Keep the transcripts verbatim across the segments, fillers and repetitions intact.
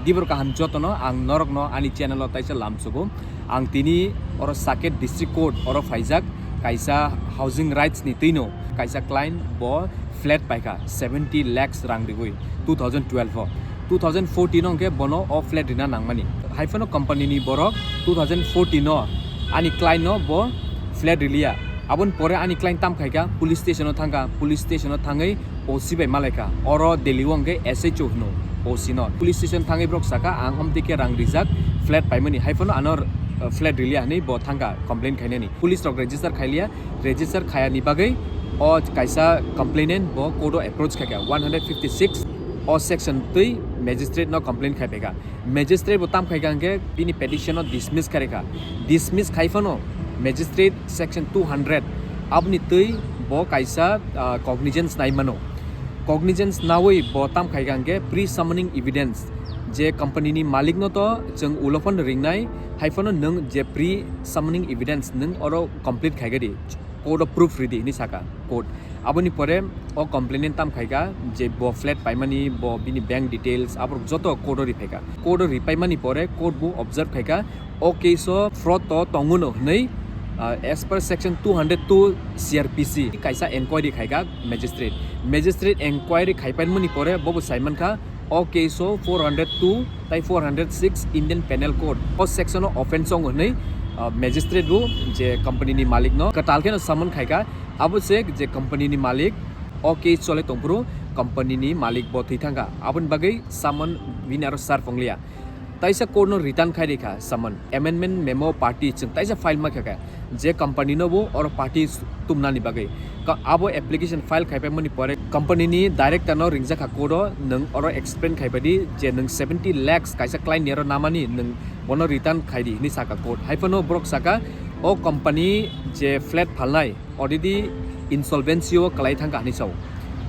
Dibor kaham jotono ang norokno ani channel o taisa lamsogo. Ang tini oro Saket District Court oro phaijak, kaisa housing rights ni twino kaisa client bo flat paikha seventy lakhs rang rigwi two thousand twelve o. Two thousand fourteen o hwnkhe bono o flat rina nangmani. Haiphano company ni borok two thousand fourteen o ani client no bo flat riliya. Aboni pore ani client tam khaikha, police station o thangkha, police station o thangwi O C bai malaikha. Oro Delhi o hwnkhe S H O hino O C no. Police station thangwi borok saka, "Ang omtwi khe rang rijak, flat paimani, haiphano ano, uh, flat riliya," hinwi bo thangkha complain khainani. Police rok register khailiya, register khayani bagwi o kaisa complainant bo court o approach khaikha, one hundred fifty six o section twi magistrate no complain khaipaikha. Magistrate bo tam khaikha hwnkhe bini petition no dismiss khairikha. Dismiss khaiphano magistrate section two hundred aboni twi bo kaisa, ah, cognizance nai mano. Cognizance nawi bo tam khaikha hwnkhe pre-summoning evidence, je company ni malik no to chwng ulo phano ringnai, haiphano nwng je pre-summoning evidence nwng oro complete khaikha di, court o proof ridi hinwi saka court. Aboni pore o complainant tam khaikha je bo flat paimani, bo bini bank details aborok joto court o riphaikha. Court o ripaimani pore court bo observe khaikha o case o fraud to tongono hinwi, ah, as per section two hundred two C R P C kaisa enquiry khaikha magistrate. Magistrate enquiry khaipaimani pore bobo saimankha o case o four hundred two tai four hundred six Indian Penal Code o section o offense tongo hinwi, ah, magistrate bo je company ni malik no kwtal kheno summon khaikha. Abo se je company ni malik o case chole tongphuru company ni malik bo thwi thangkha, aboni bagwi summon bini aro serve wngliya. Taisa court no return khai rikha summon, amendment memo party chwng taisa file ma kha kha, je company no bo oro party tumnani bagwi. Ka-, abo application file khaipaimani pore company ni director no ringjakha court o, nwng oro explain khaibai di je nwng seventy lakhs kaisa client ni aro namani, nwng bono return khai di hinwi saka court. Haiphano borok saka o company je flat phalnai already insolvency o kwlai thangkha hinwi sao.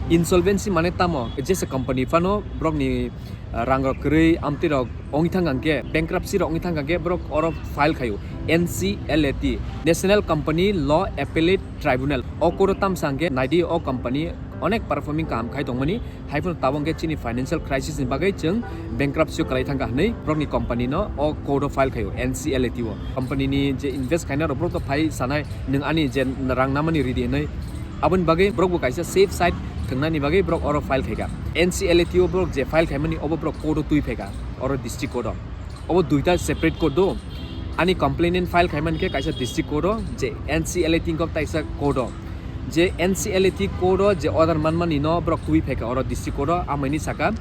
Insolvency mane tamo, jesa company phano borokni, ah, rangrok kwrwi, amtwirok ongwi thangkha hwnkhe, bankruptcy rok ongwi thangkha hwnkhe borok oro file khaio N C L A T, National Company Law Appellate Tribunal. O court o tamsa hwnkhe naidi o company onek performing kaham khai tongmani, haiphano tabuk hwnkhe chini financial crisis ni bagwi chwng bankruptcy o kwlai thangkha hinwi borokni company no o court o file khaio N C L A T o. Company ni je invest khainai rok borok to phai sanai, "Nwng ani je rang namani ridi," hinwi. Aboni bagwi borok bo kaisa safe side thwngnani bagwi borok oro file khaikha. N C L A T o borok je file khaimani obo borok court o twi phaikha, oro district court o. Obo duita separate court do. Ani complainant file khaimani khe kaisa district court o, je N C L A T wngkha kaisa court o. Je N C L A T court o je order manmani no borok twi phaikha oro district court o, amaini saka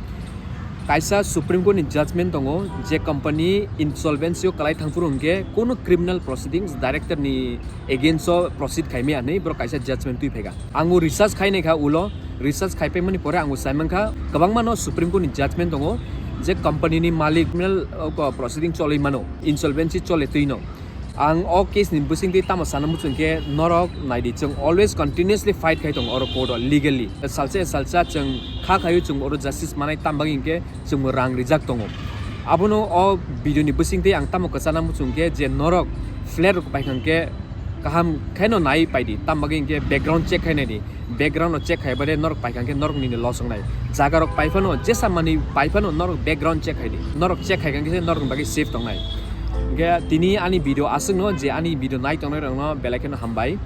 kaisa Supreme Court ni judgment tongo, je company insolvency o kwlai thangphuru hwnkhe kunu criminal proceedings director ni against o proceed khaimaya hinwi borok kaisa judgment twi phaikha. Ang o research khainai kha ulo, research khaipaimani pore ang o saimankha kwbangma no Supreme Court ni judgment tongo, je company ni malik criminal, o, proceeding cholwi mano, insolvency chole twi no. Ang o case ni bisingtwi tamo sana muchung khe norok naidi, chwng always continuously fight khai tongo oro court o legally. Salsa salsa chwng kha khaio chwng oro justice manai, tam bagwi hinkhe chwngbo rang rijak tongo. Abono o video ni bisingtwi ang tamo kwchana muchung khe je norok flat rok paikha hwnkhe kaham khaino nai paidi, tam bagwi hinkhe background check khainai di. Background no check khai bade norok paikha khe norok nini loss wngnai. Jaga rok paiphano, jesa manwi paiphano norok background check khai di. Norok check khai khe norok ni bagwi safe tongnai. Hinkhe tini ani video aswkno, je ani video nai tongnai rokno belai kheno hambai.